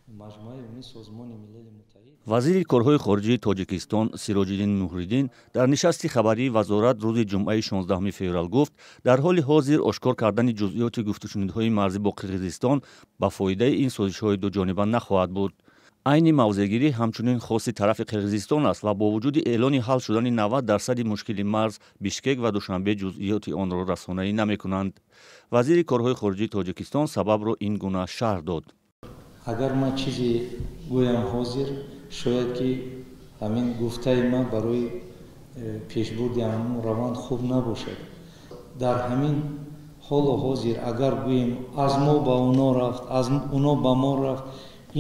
Маҷмӯаи Умумии Созмони Милали Муттаҳид. Вазири корҳои хориҷии Тоҷикистон Сироҷиддин Муҳриддин дар нишасти хабарии вазорат рӯзи ҷумъаи 16 феврал гуфт, дар ҳоли ҳозир ошкор кардани ҷузъиёти гуфтушунидҳои марзӣ бо Қирғизистон ба фоидаи ин созишҳои дуҷониба нахоҳад буд. Айни мавзеъгирӣ ҳамчунин хоси тарафи Қирғизистон аст ва бо вуҷуди эълони ҳал шудани 90 дарсади мушкили марз, Бишкек ва Душанбе ҷузъиёти онро расонаӣ намекунанд. Вазири корҳои хориҷии Тоҷикистон сабабро ин гуна шарҳ дод: Агар ман чизе гӯям ҳозир, шояд ки ҳамин гуфтаи ман барои пешбурди ҳамон раванд хуб набошад. Дар ҳамин ҳолу ҳозир агар гӯем, аз мо ба оно рафт, аз оно ба мо рафт,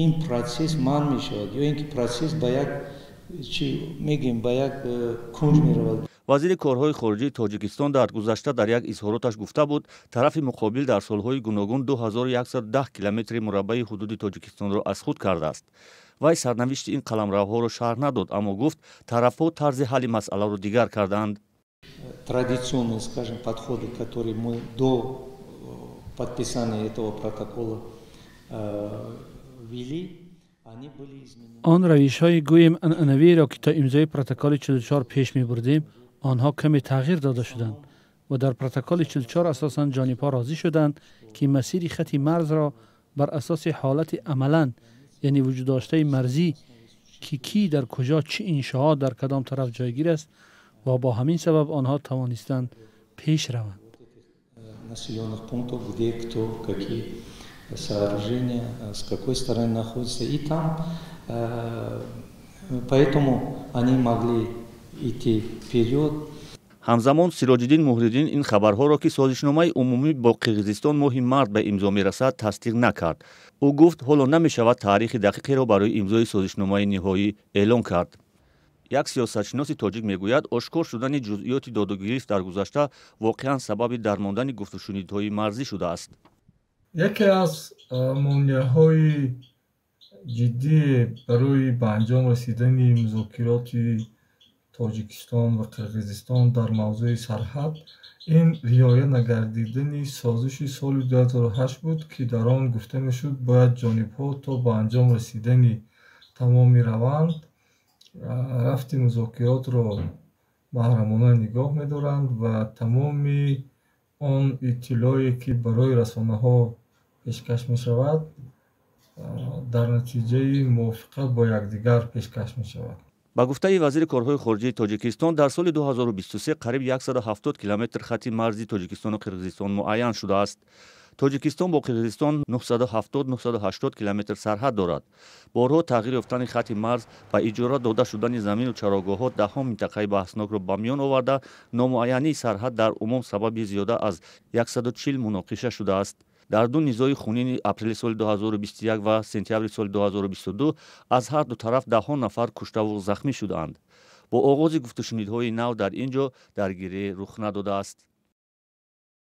ин процесс манъ мешавад ё ин ки процесс ба як чӣ мегӯем, ба як кунҷ меравад. Вазири корҳои хориҷии Тоҷикистон дар гузашта дар як изҳороташ гуфта буд, тарафи муқобил дар солҳои гуногун 2110 километри мураббаи ҳудуди Тоҷикистонро аз худ кардааст. Вай сарнавишти ин қаламравҳоро шарҳ надод, аммо гуфт, тарафҳо тарзи ҳалли масъаларо дигар кардаанд. Традиционные, скажем, подходы, которые мы до подписания этого протокола вели, они были изменены. Он равишҳои, гӯем, анъанавиеро, ки то имзои протоколи 44 пеш мебурдем, онҳо каме тағйир дода шуданд ва дар протоколи 44 асосан ҷонибҳо розӣ шуданд, ки масири хати марзро бар асоси ҳолати амалан, яъне вуҷуддоштаи марзӣ, ки кӣ дар куҷо, чӣ иншоот дар кадом тараф ҷойгир аст, ва бо ҳамин сабаб онҳо тавонистанд пеш раванд. Населенных пунктов, где кто, какие сооружения, с какой стороны находятся. И там, поэтому они могли идти вперед. Ҳамзамон Сироҷиддин Муҳриддин ин хабарҳоро, ки созишномаи умумӣ бо Қирғизистон моҳи март ба имзо мерасад, тасдиқ накард. Ӯ гуфт, ҳоло намешавад таърихи дақиқеро барои имзои созишномаи ниҳоӣ эълон кард. Як сиёсатшиноси тоҷик мегӯяд, ошкор шудани ҷузъиёти додугирифт дар гузашта воқеан сабаби дармондани гуфтушунидҳои марзӣ шудааст. Яке аз монеаҳои ҷиддӣ барои ба анҷом расидани музокироти Тоҷикистон ва Қирғизистон дар мавзӯи сарҳад ин риоя нагардидани созиши соли 2008 буд, ки дар он гуфта мешуд, бояд ҷонибҳо то ба анҷом расидани тамоми раванд рафти музокиротро маҳрамона нигоҳ медоранд ва тамоми он иттилоъе, ки барои расонаҳо пешкаш мешавад, дар натиҷаи мувофиқа бо якдигар пешкаш мешавад. Ба гуфтаи вазири корҳои хориҷии Тоҷикистон, дар соли 2023 қариб 170 километр хати марзи Тоҷикистону Қирғизистон муайян шудааст. Тоҷикистон бо Қирғизистон 970-980 километр сарҳад дорад. Борҳо тағйир ёфтани хати марз ва иҷора дода шудани замину чарогоҳҳо даҳҳо минтақаи баҳснокро ба миён оварда, номуайянии сарҳад дар умум сабаби зиёда аз 140 муноқиша шудааст. Дар ду низои хунини апрели соли 2021 ва сентябри соли 2022 аз ҳар ду тараф даҳҳо нафар куштаву захмӣ шудаанд. Бо оғози гуфтушунидҳои нав дар ин ҷо даргирӣ рух надодааст.